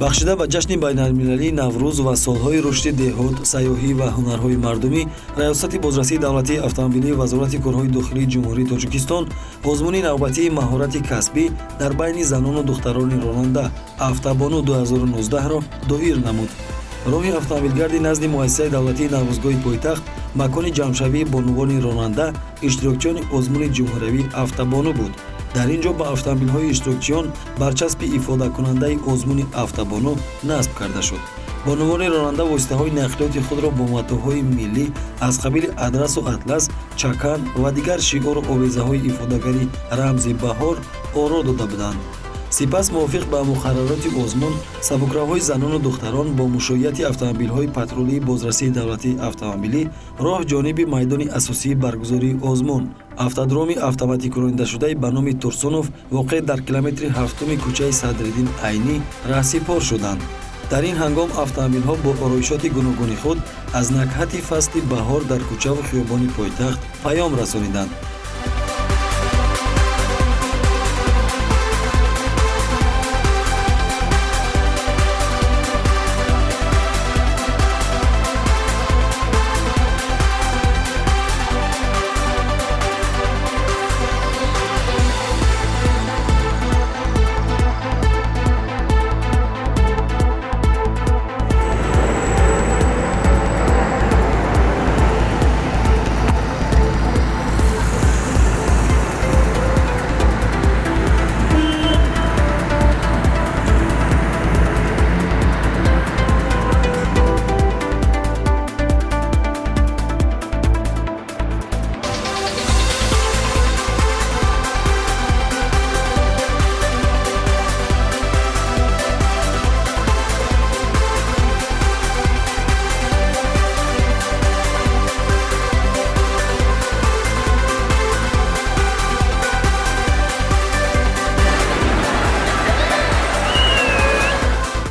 Бахшида ба ҷашни байналмилалии Наврӯз ва солҳои рушди деҳот, сайёҳӣ ва ҳунарҳои мардумӣ, Раёсати бозрасии давлатии автомобилии Вазорати корҳои дохилии Ҷумҳурии Тоҷикистон озмуни навбатии маҳорати касбӣ дар байни занону духтарони ронанда «Автобону 2019-ро доир намуд. Роҳи автомобилгарди назди муассисаи давлатии Наврӯзгоҳи пойтахт макони ҷамъшавии бонувони ронанда, иштирокчиёни озмуни ҷумҳуриявии «Автобону» буд. Дар ин ҷо ба автомобилҳои иштирокчиён барчаспи ифодакунандаи озмуни «Автобону» насб карда шуд. Бонувони ронанда воситаҳои нақлиёти худро бо матоъҳои миллӣ аз қабили адрасу атлас, чакан ва дигар шиору овезаҳои ифодагари рамзи баҳор оро дода буданд. Сипас, мувофиқ ба муқаррароти озмун, сабукравҳои занону духтарон бо мушояти автомобилҳои патрулии бозрасии давлатии автомобилӣ роҳ ҷониби майдони асосии баргузории озмун, автодроми автоматикунондашудаи ба номи Турсунов, воқеъ дар километри ҳафтуми кӯчаи Садриддин Айнӣ, раҳсипор шуданд. Дар ин ҳангом автомобилҳо бо ороишоти гуногуни худ аз накҳати фасли баҳор дар кӯчаву хиёбони пойтахт паём расониданд.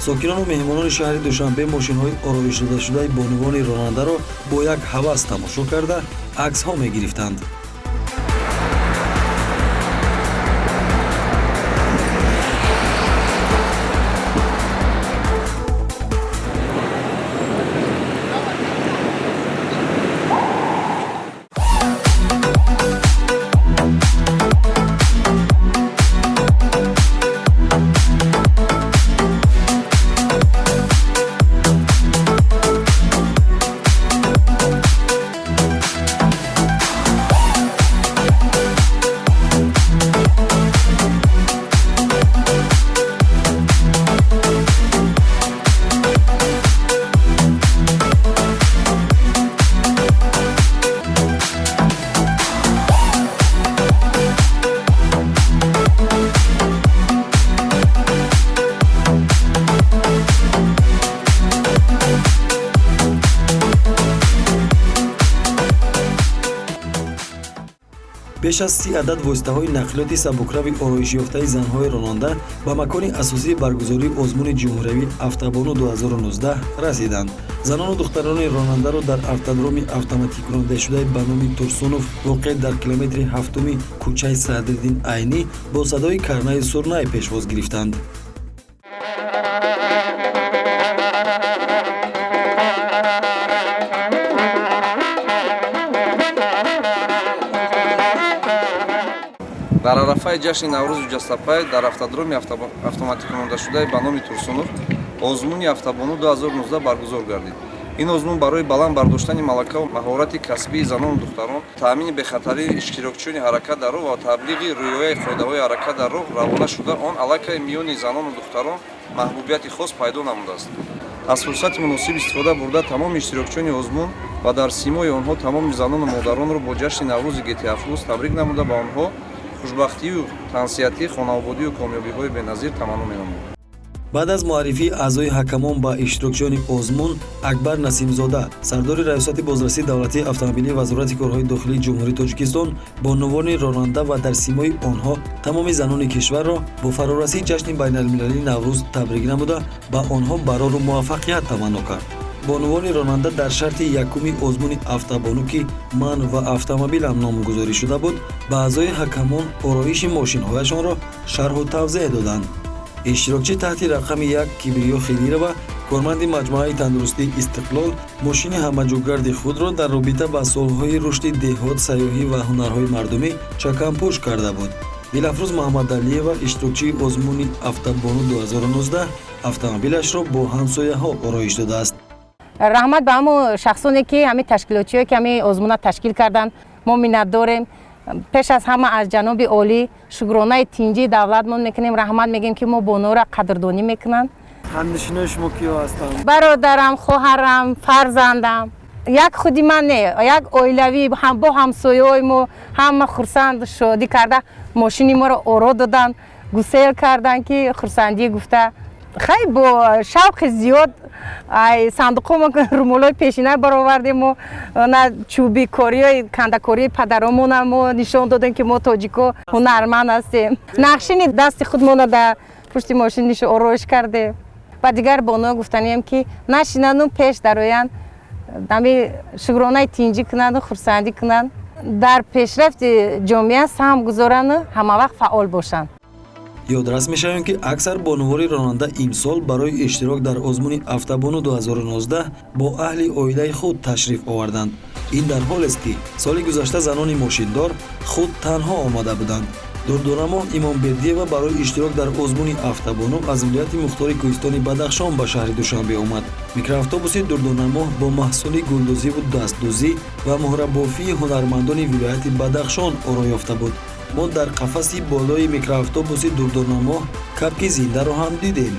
Сокинону меҳмонони шаҳри Душанбе мошинҳои ороишдодашудаи бонувони ронандаро бо як ҳавас тамошо карда, аксҳо мегирифтанд. Беш аз 30 адад воситаҳои нақлиёти сабукрави ороишёфтаи занҳои ронанда ба макони асосии баргузории озмуни ҷумҳуриявии «Автобону 2019» расиданд. Занону духтарони ронандаро дар автодроми автоматикунондашудаи ба номи Турсунов, воқеъ дар километри ҳафтуми кӯчаи Садриддин Айнӣ, бо садои карнаю сурнай пешвоз гирифтанд. Дар арафаи ҷашни Наврӯзу ҷастапай дар автодроми автоматикунондашудаи ба номи Турсунов озмуни «Автобону 2019» баргузор гардид. Ин озмун барои баланд бардоштани малакаву маҳорати касбии занону духтарон, таъмини бехатарии иштирокчиёни ҳаракат дар роҳ ва таблиғи риояи қоидаҳои ҳаракат дар роҳ равона шуда, он аллакай миёни занону духтарон маҳбубияти хос пайдо намудааст. Аз фурсати муносиб истифода бурда, тамоми иштирокчиёни озмун ва дар симои онҳо тамоми занону модаронро бо ҷашни Наврӯзи гетиафрӯз табрик намуда, ба онҳо хушбахтию тансиҳатӣ, хонаободию комёбиҳои беназир таманно менамоям. Баъд аз муаррифии аъзои ҳакамон ба иштирокчиёни озмун, Акбар Насимзода, сардори Раёсати бозрасии давлатии автомобилии Вазорати корҳои дохилии Ҷумҳурии Тоҷикистон, бонувони ронанда ва дар симои онҳо тамоми занони кишварро бо фарорасии ҷашни байналмилалии Наврӯз табрик намуда, ба онҳо барору муваффақият таманно кард. Бонувони ронанда дар шарти якуми озмуни «Автобону», ки «Ман ва автомобилам» номгузорӣ шуда буд, ба аъзои ҳакамон ороиши мошинҳояшонро шарҳу тавзеҳ доданд. Иштирокчӣ таҳти рақами 1 Кибриё Хидирова, корманди маҷмӯаи тандурустии «Истиқлол», мошини ҳамаҷогарди худро дар робита ба солҳои рушди деҳот, сайёҳӣ ва ҳунарҳои мардумӣ чаканпӯш карда буд. Дилафрӯз Муҳаммадалиева, иштирокчии озмуни «Автобону 2019», автомобилашро бо ҳамсояҳо ороиш додааст. Раҳмат ба ҳамо шахсоне, ки ҳамин ташкилотчиое, ки ҳамин озмуна ташкил карданд, мо миннатдорем. Пеш аз ҳама аз ҷаноби олӣ шукронаи тинҷии давлатмон мекунем, раҳмат мегӯем, ки мо бонуро қадрдонӣ мекунанд. Ҳамнишинои шумо киё ҳастанд? Бародарам, хоҳарам, фарзандам. Як худи ман не, як оилавӣ бо ҳамсояҳои мо ҳама хурсанд, шодӣ карда, мошини моро оро доданд, гусел карданд, ки хурсандӣ гуфта, хай, бо шавқи зиёд ай сандуқо румолҳои пешина баровардем. Мо на чӯбикориҳои, кандакории падаромона мо нишон додем, ки мо тоҷико ҳунарманд ҳастем. Нақшини дасти худмона дар пушти мошин ороиш кардем. Ба дигар боно гуфтанием, ки нашинану пеш дароянд, ами шукронаи тинҷӣ кунанду хурсандӣ кунанд, дар пешрафти ҷомеа саҳм гузоранду ҳамавақт фаъол бошанд. Ёдрас мешавем, ки аксар бонувори ронанда имсол барои иштирок дар озмуни «Автобону 2019» бо аҳли оилаи худ ташриф оварданд. Ин дар ҳолест, ки соли гузашта занони мошиндор худ танҳо омада буданд. Дурдонамоҳ Имомбердиева барои иштирок дар озмуни «Автобону» аз вилояти мухтори Кӯҳистони Бадахшон ба шаҳри Душанбе омад. Микроавтобуси Дурдонамоҳ бо маҳсули гулдӯзиву дастдӯзӣ ва муҳрабофии ҳунармандони вилояти Бадахшон оро ёфта буд. Мо дар қафаси болои микроавтобуси Дурдонамоҳ кабки зиндаро ҳам дидем.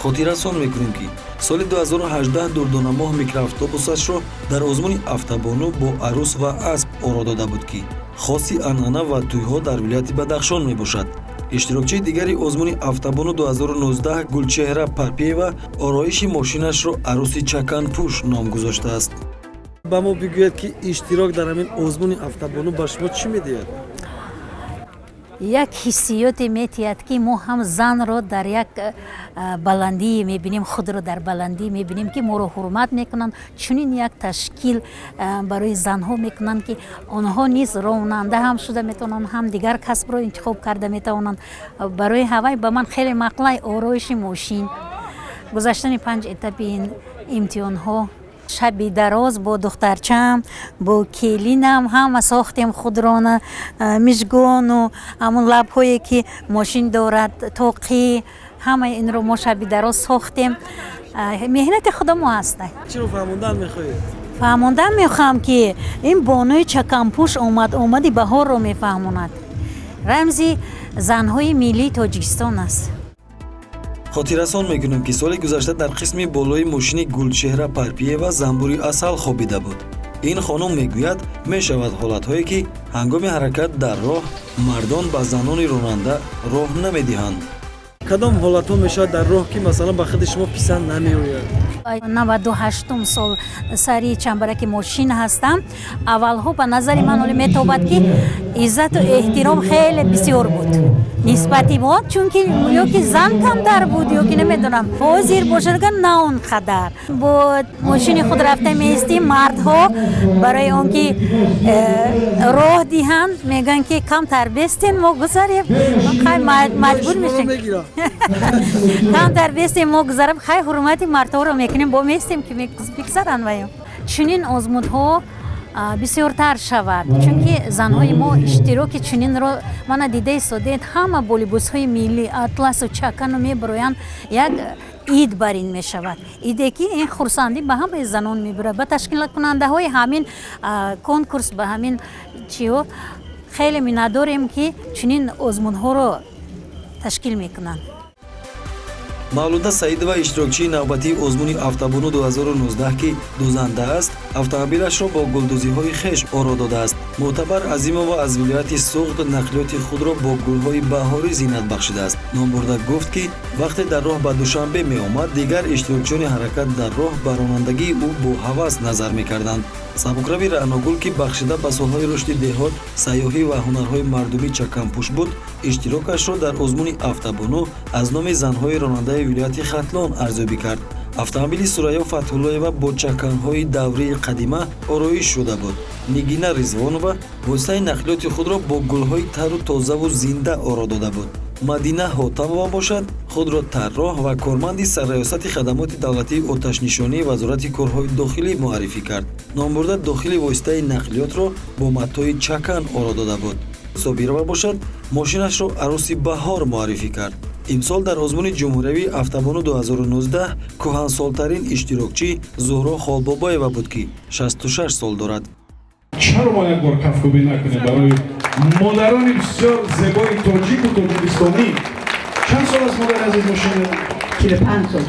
Хотиррасон мекунем, ки соли 2018 Дурдонамоҳ микроавтобусашро дар озмуни «Автобону» бо арӯс ва асп оро дода буд, ки хоси анъана ва тӯйҳо дар вилояти Бадахшон мебошад. Иштирокчии дигари озмуни «Автобону 2019» Гулчеҳра Парпиева ороиши мошинашро «Арӯси чаканпӯш» ном гузоштааст. Ба мо бигӯяд, ки иштирок дар ҳамин озмуни «Автобону» ба шумо чӣ медиҳад? Як ҳиссиёте метиҳад, ки мо ҳам занро дар як баландӣ мебинем, худро дар баландӣ мебинем, ки моро ҳурмат мекунанд. Чунин як ташкил барои занҳо мекунанд, ки онҳо низ ронанда ҳам шуда метавонанд, ҳам дигар касбро интихоб карда метавонанд. Барои ҳавай ба ман хеле маъқулай ороиши мошин, гузаштани панҷ этапи ин имтиҳонҳо. Шаби дароз бо духтарчаам, бо келинам ҳама сохтем худрона, мижгону ҳамун лабҳое, ки мошин дорад, тоқӣ, ҳамаи инро мо шаби дароз сохтем. Меҳнати худамо ҳаста. Чиро фаҳмондан мехоҳед? Фаҳмондан мехоҳам, ки ин бонуи чаканпӯш омад, омади баҳорро мефаҳмонад, рамзи занҳои миллии Тоҷикистон аст. Хотиррасон мекунем, ки соли гузашта дар қисми болои мошини Гулчеҳра Парпиева занбури асал хобида буд. Ин хонум мегӯяд, мешавад ҳолатҳое, ки ҳангоми ҳаракат дар роҳ мардон ба занони ронанда роҳ намедиҳанд. Кадом ҳолатҳо мешавад дар роҳ, ки масалан ба худи шумо писанд намеояд? 98-ум сол сари чамбараки мошин ҳастам. Аввалҳо ба назари ман оле метобад, ки иззату эҳтиром хеле бисёр буд нисбати мо, чунки ё ки зан камтар буд, ё ки намедонам. Ҳозир бошад, на он қадар. Бо мошини худ рафта меистем, мардҳо барои он ки роҳ диҳанд, мегӯянд, ки камтар бестен, мо гузарем. Хай, маҷбур мешем, камтар бестем, мо гузарем. Хай, ҳурмати мардҳоро мекунем, бо меистем, ки бигзаранд. Ваё чунин озмунҳо бисёртар шавад, чунки занҳои мо иштироки чунинро мана дида истодед, ҳама бо либосҳои миллӣ, атласу чакану мебароянд. Як ид бар ин мешавад, иде ки ин хурсандӣ ба ҳамаи занон мебарад. Ба ташкилкунандаҳои ҳамин конкурс, ба ҳамин чиҳо хеле миннатдорем, ки чунин озмунҳоро ташкил мекунанд. Мавлуда Саидова, иштирокчии навбатии озмуни «Автобону 2019», ки дӯзанда аст, автомобилашро бо гулдӯзиҳои хеш оро додааст. Мӯътабар Азимова аз вилояти Суғд нақлиёти худро бо гулҳои баҳорӣ зинат бахшидааст. Номбурда гуфт, ки вақте дар роҳ ба Душанбе меомад, дигар иштирокчиёни ҳаракат дар роҳ ба ронандагии ӯ бо ҳавас назар мекарданд. Сабукрави Раъногул, ки бахшида ба солҳои рушди деҳот, сайёҳӣ ва ҳунарҳои мардумӣ чаканпӯш буд, иштирокашро дар озмуни «Автобону» аз номи занҳои ронандаи вилояти Хатлон арзёбӣ кард. Автомобили Сурайё Фатҳуллоева бо чаканҳои даврии қадима ороиш шуда буд. Нигина Ризвонова воситаи нақлиёти худро бо гулҳои тару тозаву зинда оро дода буд. Мадина Ҳотамова бошад, худро тарроҳ ва корманди сарраёсати хадамоти давлатии оташнишонии Вазорати корҳои дохилӣ муаррифӣ кард. Номбурда дохили воситаи нақлиётро бо матои чакан оро дода буд. Собирова бошад, мошинашро арӯси баҳор муаррифӣ кард. Имсол дар озмуни ҷумҳуриявии «Автобону 2019» кӯҳансолтарин иштирокчӣ Зуҳро Холбобоева буд, ки 66 сол дорад. Чаро мо як бор кафкӯбӣ накунем барои модарони бисёр зебои тоҷику тоҷикистонӣ? Чанд сол аст, модари азиз, мошин? 45 сол.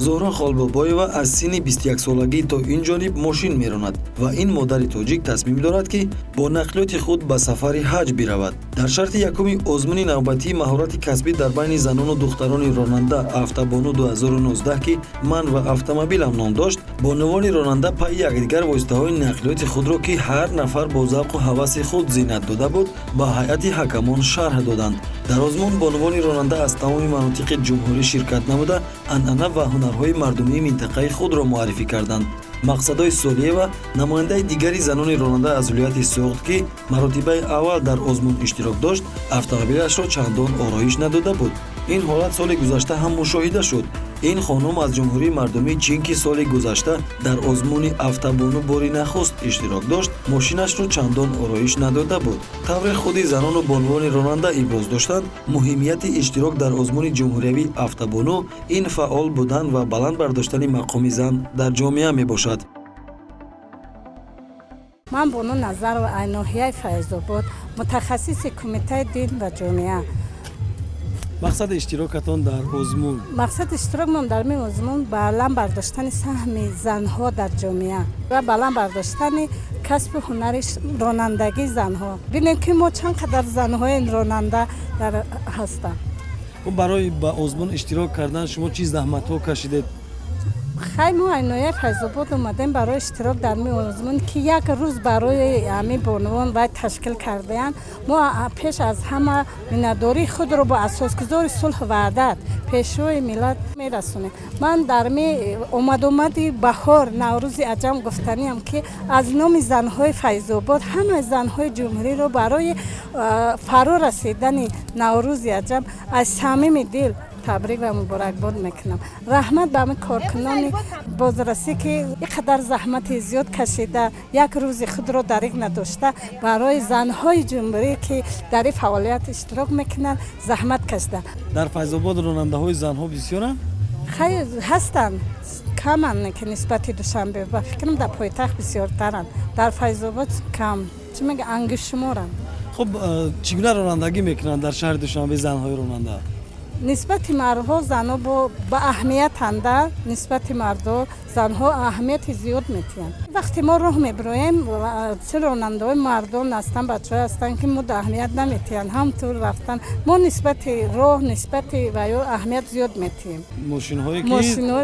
Зуҳро Холбобоева аз синни 21-солагӣ то ин ҷониб мошин меронад ва ин модари тоҷик тасмим дорад, ки бо нақлиёти худ ба сафари ҳаҷ биравад. Дар шарти якуми озмуни навбатии маҳорати касбӣ дар байни занону духтарони ронанда «Автобону 2019», ки «Ман ва автомобилам» ном дошт, бонувони ронанда пайи якдигар воситаҳои нақлиёти худро, ки ҳар нафар бо завқу ҳаваси худ зинат дода буд, ба ҳайати ҳакамон шарҳ доданд. Дар озмун бонувони ронанда аз тамоми манотиқи ҷумҳурӣ ширкат намуда, анъана ва ҳунарҳои мардумии минтақаи худро муаррифӣ карданд. Мақсадои Солиева, намояндаи дигари занони ронанда аз вилояти Суғд, ки маротибаи аввал дар озмун иштирок дошт, автомобилашро чандон ороиш надода буд. Ин ҳолат соли гузашта ҳам мушоҳида шуд. Ин хонум аз Ҷумҳурии Мардумии Чин, ки соли гузашта дар озмуни «Автобону» бори нахуст иштирок дошт, мошинашро чандон ороиш надода буд. Тавре худи занону бонувони ронанда иброз доштанд, муҳимияти иштирок дар озмуни ҷумҳуриявии «Автобону» ин фаъол будан ва баланд бардоштани мақоми зан дар ҷомеа мебошад. Ман Бону Назарова, аз ноҳияи Файзобод, мутахассиси Кумитаи дин ва ҷомеа. Мақсади иштирокатон дар озмун? Мақсади иштирокмон дар ин озмун баланд бардоштани саҳми занҳо дар ҷомеа ва баланд бардоштани касбу ҳунари ронандагии занҳо. Бинем, ки мо чанд қадар занҳои ронанда дар ҳастанд. Барои ба озмун иштирок кардан шумо чӣ заҳматҳо кашидед? Хай, мо аз ноҳияи Файзобод омадем барои иштирок дар ин озмун, ки як рӯз барои ҳамин бонувон вай ташкил кардаанд. Мо пеш аз ҳама миннатдории худро бо асосгузори сулҳу ваҳдат, Пешвои миллат мерасонем. Ман дар ми омадомади баҳор, Наврӯзи аҷам, гуфтаниам, ки аз номи занҳои Файзобод ҳамаи занҳои ҷумҳуриро барои фаро расидани Наврӯзи аҷам аз самими дил табрик ва муборакбод мекунам. Раҳмат ба ҳамин коркунони бозрасӣ, ки ин қадар заҳмати зиёд кашида, як рӯзи худро дариғ надошта, барои занҳои ҷумҳурӣ, ки дар ин фаъолият иштирок мекунанд, заҳмат кашида. Дар Файзобод ронандаҳои занҳо бисёранд? Хай, ҳастанд, каманд, ки нисбати Душанбе, ба фикрам, дар пойтахт бисёртаранд, дар Файзобод кам, чӣ мега, ангуштшуморанд. Хуб, чӣ гуна ронандагӣ мекунанд дар шаҳри Душанбе занҳои ронанда? Нисбати мардҳо занҳо ба аҳамиятанда. Нисбати мардҳо занҳо аҳамияти зиёд метиҳанд. Вақте мо роҳ мебироем, чӣ ронандаҳои мардон ҳастанд, бачаҳое ҳастанд, ки мо аҳамият наметиҳанд, ҳамтур рафтан. Мо нисбати роҳ, нисбати ваё аҳамият зиёд метиҳем. Мошинҳое ки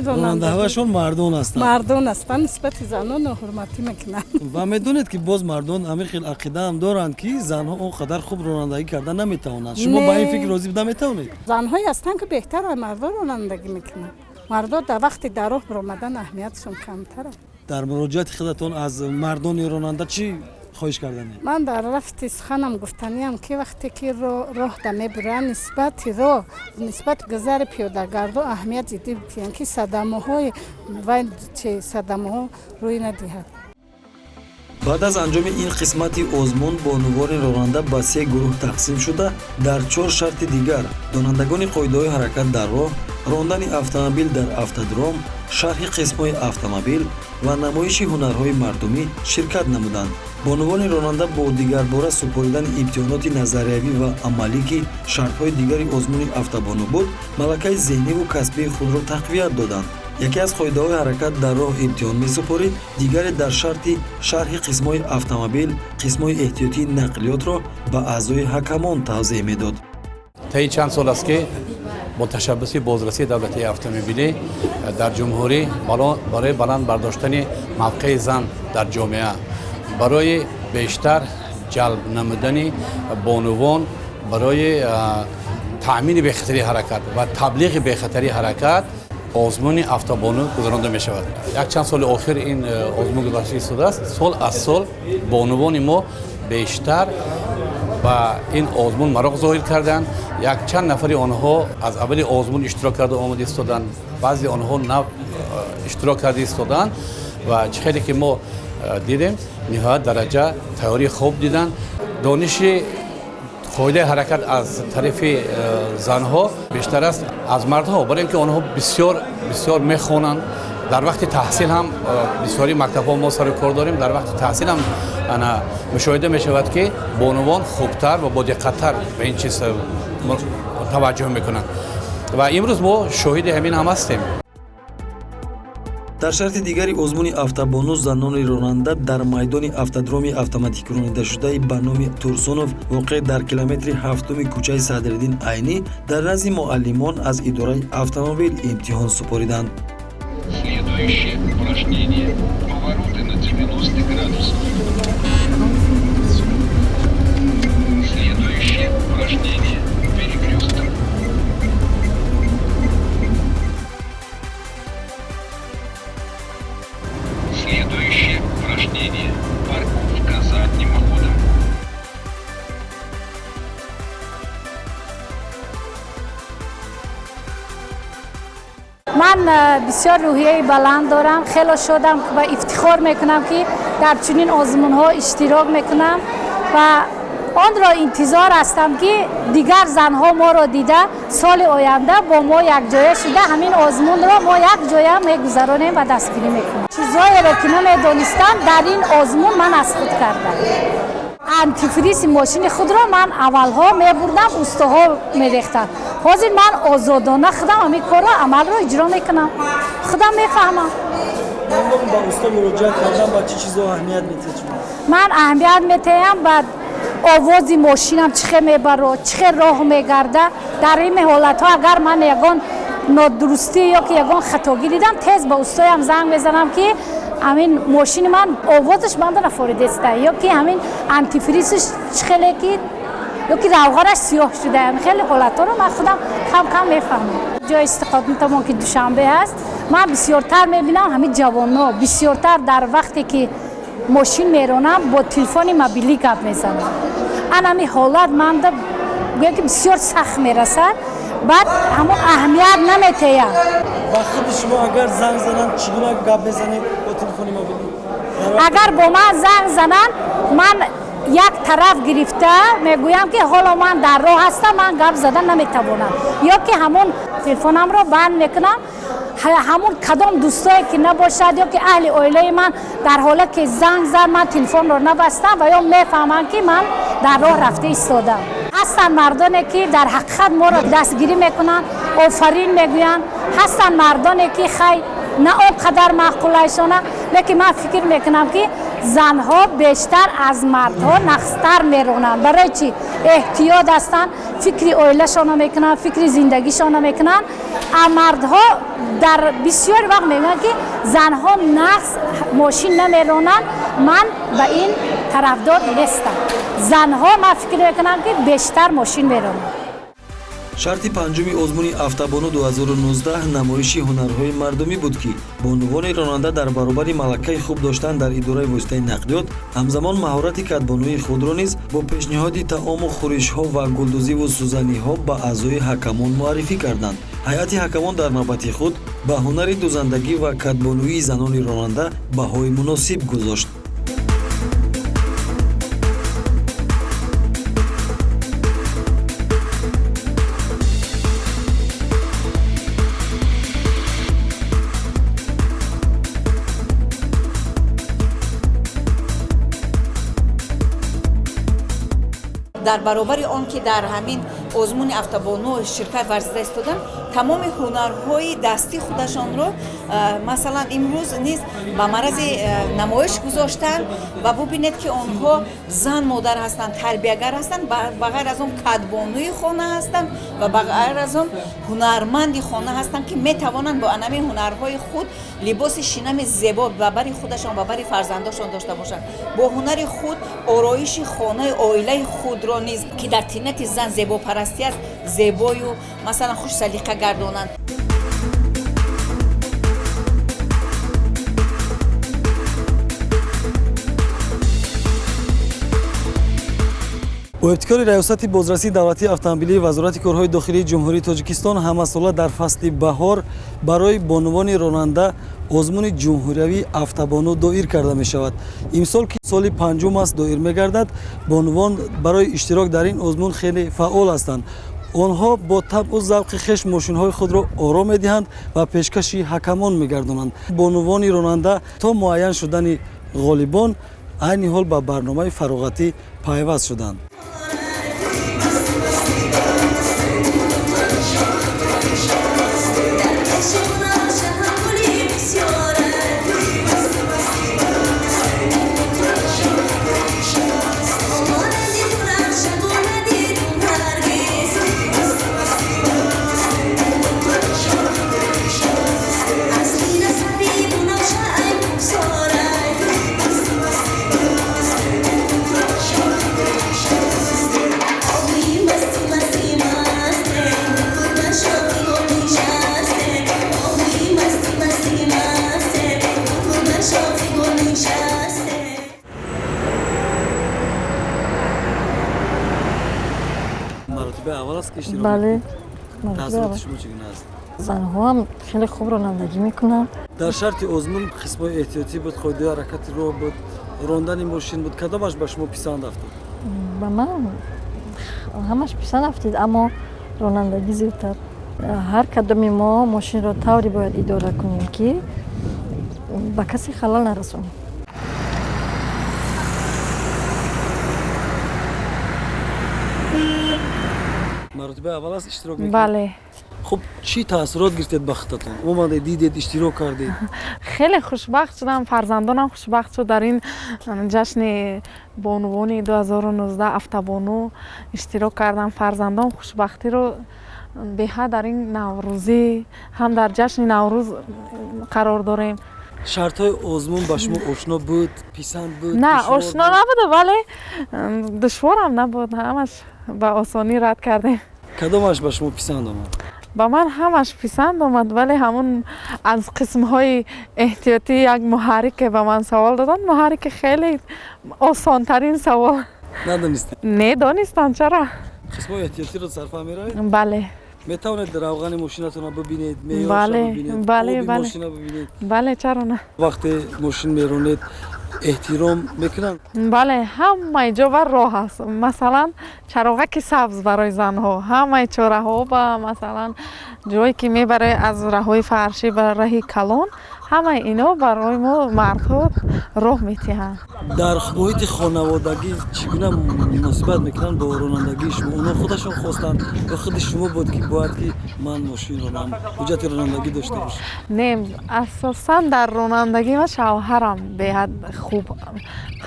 ронандаҳояшон мардон ҳастанд. Мардон ҳастанд, нисбати занон ноҳурматӣ мекунанд. Ва медонед, ки боз мардон ҳамин хел ақидаам доранд, ки занҳо он қадар хуб ронандагӣ карда наметавонанд. Шумо ба ин фикр розӣ буда метавонед? Занҳое ҳастанд, ки беҳтар аз мардо ронандагӣ мекунанд. Мардо дар вақти дар роҳ баромадан аҳамиятшон камтар аст. Дар муроҷиати худатон аз мардони ронанда чӣ хоҳиш карданед? Ман дар рафти суханам гуфтаниам, ки вақте ки роҳда мебуранд, нисбати роҳ, нисбати гузари пиёдагардо аҳамият ҷиддӣ бидиҳанд, ки садамаҳои вай чи садамаҳо рӯй надиҳад. Баъд аз анҷоми ин қисмати озмун бонувони ронанда ба се гурӯҳ тақсим шуда, дар чор шарти дигар: донандагони қоидаҳои ҳаракат дар роҳ, рондани автомобил дар автодром, шарҳи қисмҳои автомобил ва намоиши ҳунарҳои мардумӣ ширкат намуданд. Бонувони ронанда бо дигарбора супоридани имтиҳоноти назариявӣ ва амалӣ, ки шартҳои дигари озмуни «Автобону» буд, малакаи зеҳниву касбии худро тақвият доданд. Яке аз қоидаҳои ҳаракат дар роҳ имтиҳон месупорид, дигаре дар шарти шарҳи қисмҳои автомобил қисмҳои эҳтиётии нақлиётро ба аъзои ҳакамон тавзеҳ медод. Таи чанд сол аст, ки бо ташаббуси бозрасии давлатии автомобилӣ дар ҷумҳурӣ барои баланд бардоштани мавқеи зан дар ҷомеа, барои бештар ҷалб намудани бонувон, барои таъмини бехатарии ҳаракат ва таблиғи бехатарии ҳаракат озмуни «Автобону» гузаронда мешавад. Якчанд соли охир ин озмун гузашта истодааст. Сол аз сол бонувони мо бештар Ба ин озмун мароқ зоҳир карданд. Якчанд нафари онҳо аз аввали озмун иштирок карда омада истоданд, баъзе онҳо нав иштирок карда истоданд ва чӣ хеле ки мо дидем, ниҳоят дараҷа тайёрии хуб диданд. Дониши қоидаи ҳаракат аз тарафи занҳо бештар аст аз мардҳо, барои ин ки онҳо бисёр бисёр мехонанд. Дар вақти таҳсил ҳам бисёри мактабҳо мо сару кор дорем, дар вақти таҳсил ҳам ана мушоҳида мешавад, ки бонувон хубтар ва бодиққаттар ба ин чиз таваҷҷӯҳ мекунанд ва имрӯз мо шоҳиди ҳамин ҳам ҳастем. Дар шарти дигари озмуни автобону занони ронанда дар майдони автодроми автоматикуронидашудаи ба номи Турсунов, воқеъ дар километри ҳафтуми кӯчаи Садриддин Айнӣ, дар назди муаллимон аз идораи автомобил имтиҳон супориданд. Следующее упражнение. Повороты на 90 градусов. Следующее упражнение. Перекресток. Следующее упражнение. Парковка задним ходом. Ман бисёр рӯҳияи баланд дорам, хело шодам ва ифтихор мекунам, ки дар чунин озмунҳо иштирок мекунам ва онро интизор ҳастам, ки дигар занҳо моро дида, соли оянда бо мо якҷоя шуда, ҳамин озмунро мо якҷоя мегузаронем ва дастгирӣ мекунем. Чизҳоеро, ки намедонистам, дар ин озмун ман аз худ кардам. Антифризи мошини худро ман аввалҳо мебурдам, устоҳо мерехтанд. Ҳозир ман озодона худам ҳамин корро, амалро иҷро мекунам, худам мефаҳмам. Ба усто муроҷиат кардан ба чӣ чизо аҳамият метиҳед шумо? Ман аҳамият метиҳам ба овози мошинам, чӣ хел мебарод, чӣ хел роҳ мегарда. Дар ин ҳолатҳо агар ман ягон нодурустӣ ё ки ягон хатогӣ дидам, тез ба устоям занг мезанам, ки ҳамин мошини ман овозаш банда нафоридеста ё ки ҳамин антифризш чӣ хеле ки ё ки равғанаш сиёҳ шуда. Хеле ҳолатҳоро ман худам кам кам мефаҳмам. Ҷои истиқоматамон ки Душанбе ҳаст, ман бисёртар мебинам, ҳамин ҷавонҳо бисёртар дар вақте ки мошин меронам, бо телефони мобилӣ гап мезанам. Ан ҳамин ҳолат манда гӯям, ки бисёр сахт мерасад. Баъд ҳамон аҳамият наметеям. Ба худи шумо агар занг зананд, чӣ гуна гап мезанед бо телефони мобилӣ? Агар бо ман занг зананд, ман як тараф гирифта мегӯям, ки ҳоло ман дар роҳ ҳастам, ман гап зада наметавонам, ё ки ҳамон телефонамро банд мекунам. Ҳамон кадом дӯстое ки набошад ё ки аҳли оилаи ман, дар ҳоле ки занг зад, ман телефонро набастам ва ё мефаҳманд, ки ман дар роҳ рафта истодам. Ҳастанд мардоне, ки дар ҳақиқат моро дастгирӣ мекунанд, офарин мегӯянд. Ҳастанд мардоне, ки хай, на он қадар маъқулайшона, лекин ман фикр мекунам, ки занҳо бештар аз мардҳо нағзтар меронанд. Барои чӣ? Эҳтиёт ҳастанд, фикри оилашонро мекунанд, фикри зиндагишонро мекунанд. А мардҳо дар бисёр вақт мегӯянд, ки занҳо нағз мошин намеронанд. Ман ба ин тарафдор нестам. Занҳо, ман фикр мекунам, ки бештар мошин меронанд. Шарти панҷуми озмуни автобону 2019 намоиши ҳунарҳои мардумӣ буд, ки бонувони ронанда дар баробари малакаи хуб доштан дар идораи воситаи нақлиёт, ҳамзамон маҳорати кадбонуии худро низ бо пешниҳоди таому хӯришҳо ва гулдӯзиву сӯзаниҳо ба аъзои ҳакамон муаррифӣ карданд. Ҳайати ҳакамон дар навбати худ ба ҳунари дӯзандагӣ ва кадбонуии занони ронанда баҳои муносиб гузошт. Дар баробари он ки дар ҳамин озмуни автобону ширкат варзида истоданд, тамоми ҳунарҳои дастӣ худашонро, масалан, имрӯз низ ба маърази намоиш гузоштанд. Ва бубинед, ки онҳо зан модар ҳастанд, тарбиягар ҳастанд, ба ғайр аз он кадбонуи хона ҳастанд ва ба ғайр аз он ҳунарманди хона ҳастанд, ки метавонанд бо анами ҳунарҳои худ либоси шинами зебо ба бари худашон ва бари фарзандошон дошта бошанд, бо ҳунари худ ороиши хонаи оилаи худро низ, ки дар тинати зан зебопарастӣ аст, зебою, масалан, хушсалиқа гардонанд. Бо ибтикори Раёсати бозрасии давлатии автомобилии Вазорати корҳои дохилии Ҷумҳурии Тоҷикистон ҳамасола дар фасли баҳор барои бонувони ронанда озмуни ҷумҳуриявии «Автобону» доир карда мешавад. Имсол, ки соли панҷум аст доир мегардад, бонувон барои иштирок дар ин озмун хеле фаъол ҳастанд. Онҳо бо табъу завқи хеш мошинҳои худро оро медиҳанд ва пешкаши ҳакамон мегардонанд. Бонувони ронанда то муайян шудани ғолибон айни ҳол ба барномаи фароғатӣ пайваст шуданд. Маротибаи аввал аст, ки иштирок? Бале. Таъсироти шумо чӣ гуна аст? Занҳоам хеле хуб ронандагӣ мекунанд. Дар шарти озмун қисмҳои эҳтиётӣ буд, қоидаи ҳаракати роҳ буд, рондани мошин буд. Кадомаш ба шумо писанд афтод? Ба ман ҳамаш писанд афтид, аммо ронандагӣ зиёдтар. Ҳар кадоми мо мошинро тавре бояд идора кунем, ки ба касе халал нарасонем. Маротибаи аввал аст иштирок мекунед? Бале. Хуб, чӣ таассурот гирифтед ба худатон? Омадед, дидед, иштирок кардед. Хеле хушбахт шудам, фарзандонам хушбахт шуд. Дар ин ҷашни бонувони 2019 «Автобону» иштирок кардам. Фарзандон хушбахтиро беҳад. Дар ин наврӯзӣ ҳам, дар ҷашни Наврӯз қарор дорем. Шартҳои озмун ба шумо ошно буд, писанд буд? На, ошно набуд, вале душворам набуд, ҳамаш ба осонӣ рад кардем. Кадомаш ба шумо писанд омад? Ба ман ҳамаш писанд омад, вале ҳамун аз қисмҳои эҳтиётӣ як муҳаррике ба ман савол доданд. Муҳаррике хеле осонтарин савол. Надонистед? Не, донистам, чаро? Қисмҳои эҳтиётиро сарфа меравед? Бале. Метавонед равғани мошинатонро бибинед? Бале, бале, бале. Мошина бибинед? Бале, чаро на. Вақте мошин меронед, эҳтиром мекунанд? Бале, ҳамаи ҷо ба роҳ аст. Масалан, чароғаки сабз барои занҳо, ҳамаи чораҳо ба, масалан, ҷое ки мебаре аз раҳҳои фаршӣ ба раҳи калон, ҳамаи ино барои мо мардҳо роҳ метиҳанд. Дар муҳити хонаводагӣ чӣ гуна муносибат мекунанд бо ронандагии шумо? Онҳо худашон хостанд ё худи шумо буд, ки бояд ки ман мошин ронам, ҳуҷҷати ронандагӣ дошта бошам? Не, асосан дар ронандагӣ ма шавҳарам беҳад хуб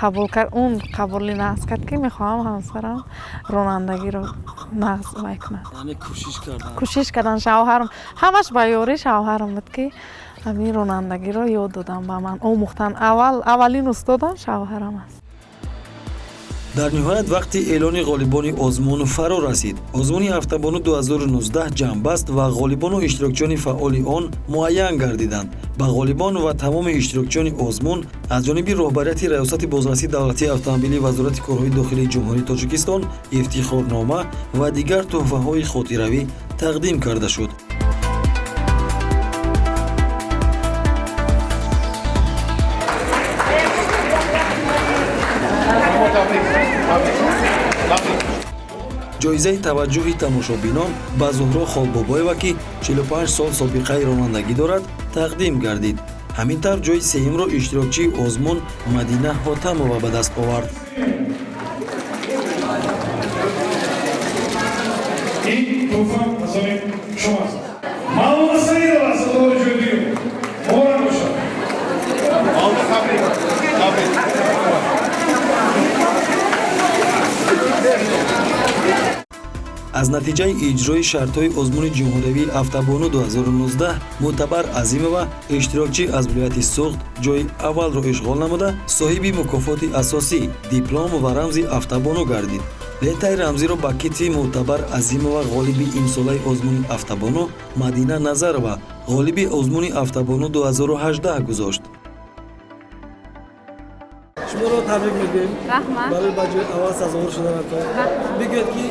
қабул кард. Он қабули нағз кард, ки мехоҳам ҳамсарам ронандагиро нағз вай кунад. Яъне кӯшиш кардан? Кӯшиш кардан шавҳарам. Ҳамаш ба ёрии шавҳарам буд, ки ҳамин ронандагиро ёд додам, ба ман омӯхтан. Аввал, аввалин устодам шавҳарам аст. Дар ниҳоят вақти эълони ғолибони озмун фаро расид. Озмуни «Автобону» 2019 ҷамъбаст ва ғолибону иштирокчиёни фаъоли он муайян гардиданд. Ба ғолибон ва тамоми иштирокчиёни озмун аз ҷониби роҳбарияти Раёсати бозрасии давлатии автомобилии Вазорати корҳои дохилии Ҷумҳурии Тоҷикистон ифтихорнома ва дигар тӯҳфаҳои хотиравӣ тақдим карда шуд. Ҷоизаи таваҷҷӯҳи тамошобинон ба Зуҳро Холбобоева, ки 45 сол собиқаи ронандагӣ дорад, тақдим гардид. Ҳамин тавр, ҷои сеюмро иштирокчии озмун Мадина Ҳотамова ба даст овард. Ин тӯҳфа аз они шумост. Мавлуда Саидова, сазовори ҷои дуюм, муборак бошад. Табрик, табрик. Аз натиҷаи иҷрои шартҳои озмуни ҷумҳуриявии «Автобону» 2019 Мӯътабар Азимова, иштирокчӣ аз вилояти Суғд, ҷои аввалро ишғол намуда, соҳиби мукофоти асосӣ, диплом ва рамзи «Автобону» гардид. Лентаи рамзиро ба китфи Мӯътабар Азимова ғолиби имсолаи озмуни «Автобону» Мадина Назарова, ғолиби озмуни «Автобону» 2018 гузошт. Шумо Шуморо табрик мегӯем. Раҳмат. Барои ба ҷои аввал сазовор шуданатон. Бигӯед, ки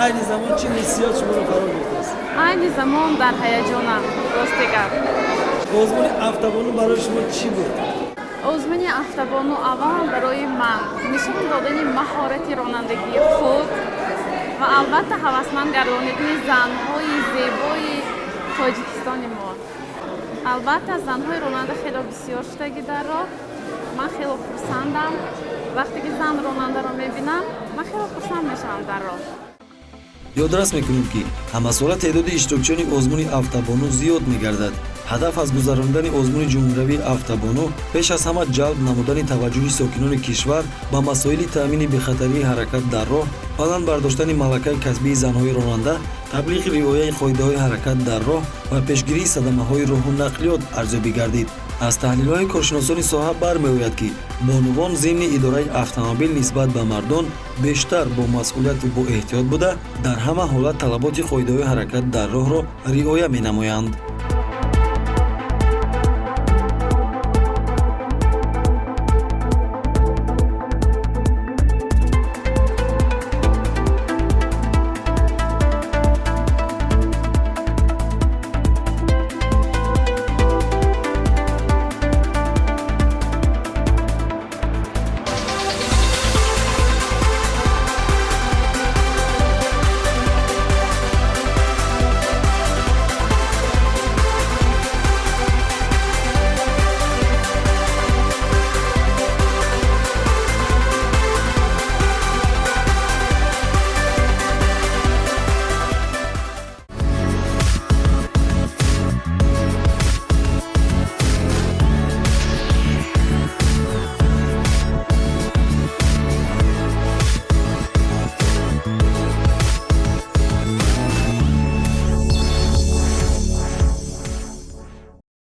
айни замон чӣ ҳиссиёт шуморо фаро гирифтааст? Айни замон дар ҳаяҷонам, рости гап. Озмуни Автобону барои шумо чӣ буд? Озмуни Автобону аввалан барои ман нишон додани маҳорати ронандагии худ ва албатта ҳавасманд гардонидани занҳои зебои Тоҷикистони мо. Албатта, занҳои ронанда хело бисёр шудагӣ дар роҳ. Ман хело хурсандам. Вақте ки зан ронандаро мебинам, ман хело хурсанд мешавам дар роҳ. Ёдрас мекунем, ки ҳамасола теъдоди иштирокчиёни озмуни Автобону зиёд мегардад. Ҳадаф аз гузаронидани озмуни ҷумҳуриявии Автобону пеш аз ҳама ҷалб намудани таваҷҷӯҳи сокинони кишвар ба масоили таъмини бехатарии ҳаракат дар роҳ, баланд бардоштани малакаи касбии занҳои ронанда, таблиғи риояи қоидаҳои ҳаракат дар роҳ ва пешгирии садамаҳои роҳу нақлиёт арзёбӣ гардид. Аз таҳлилҳои коршиносони соҳа бармеояд, ки бонувон зимни идораи автомобил нисбат ба мардон бештар бо масъулияту боэҳтиёт буда, дар ҳама ҳолат талаботи қоидаҳои ҳаракат дар роҳро риоя менамоянд.